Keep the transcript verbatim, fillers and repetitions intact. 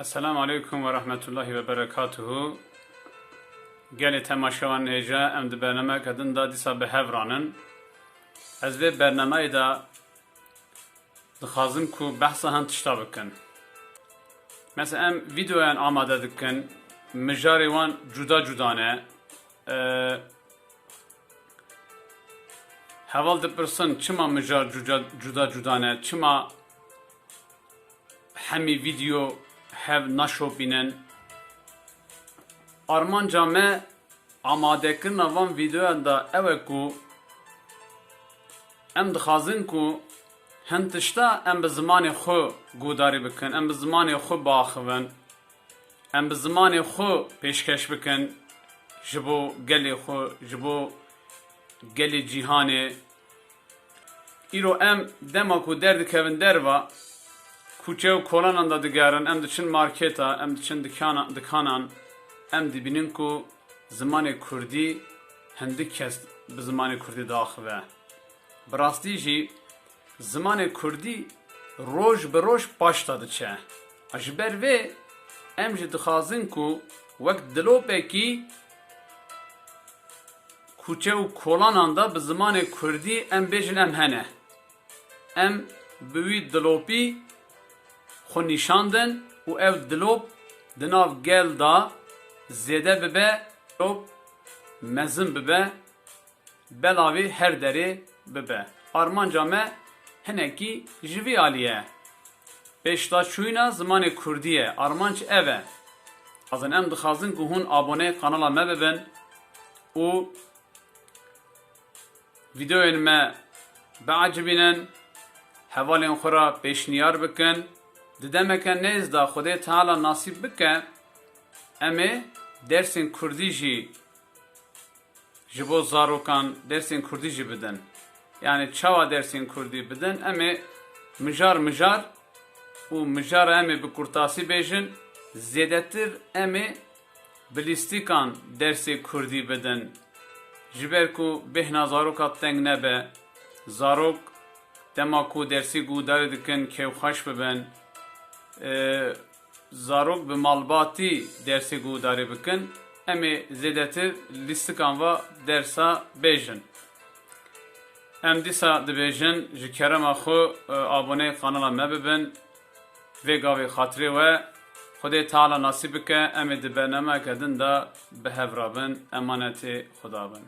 Esselamu aleykum ve rahmetullahi ve berekatuhu. Gelê temaşevan hêja, em di bernameyeke din de dîsa bi hev ranin. Ez vê bernameyê de dixwazim ku behsa hin tişta bikin. Mesela em vîdeoyan amade dikin, mijarê wan cuda cuda ne. Ee, Heval dipirsin, çima mijar cuca-, cuda cuda ne, çima hemî vîdeo hev naşopînin? Armanca me amadekirina van vîdeoyan de ew e ku em dixwazin ku hin tişta em bi zimanê xwe guhdarî bikin, em bi zimanê xwe biaxivin. Em bi zimanê xwe pêşkeş bikin ji bo gelê xwe, ji bo gelê cîhanê. Îro em dema ku derdikevin derva, kuçe û kolanan de digerin, em diçin marketa, em diçin dikana-, dikanan, em dibînin ku zimanê kurdî hindik kes bi zimanê kurdî diaxive. Bi rastî jî zimanê kurdî roj bi roj paşta diçe. A ji ber vê em jî dixwazin ku wek dilopekî kuçe û kolanan de bi zimanê kurdî em bêjin em hene. Em bi wî dilopî xwe nîşan din û ev dilop di nav gel de zêde bibe, dilop mezin bibe, belavî her derê bibe. Armanca me hinekî ji vî alî ye. Pêşdaçûyîna zimanê kurdî ye. Armanc ev e. Azin em dixwazin ku hûn aboneyê kanala me bibin û vîdeoyên me biecibînin, hevalên xwe re pêşniyar bikin. Di demeke nêz de Xwedê Teala nasîb bike, em ê dersên kurdî jî ji bo zarokan dersên kurdî jî bidin. Yanî çawa dersên kurdî bidin? Em ê mijar mijar û mijara em ê bi kurtasî bêjin, zêdetir em ê bi lîstikan dersê kurdî bidin. Ji ber ku bêhna zaroka teng nebe, zarok dema ku dersî guhdarî dikin kêfxweş bibin. E, zarok bi malbatî dersê guhdarî bikin, em ê zêdetir lîstikan va dersa bêjin. Em dîsa dibêjin, ji kerema xwe, e, aboneyê kanala me bibin. Vê gavê xatirê we, Xwedê Teala nasîb bike, em ê di bernameyeke din de bi hev re bin. Emanetê Xuda bin.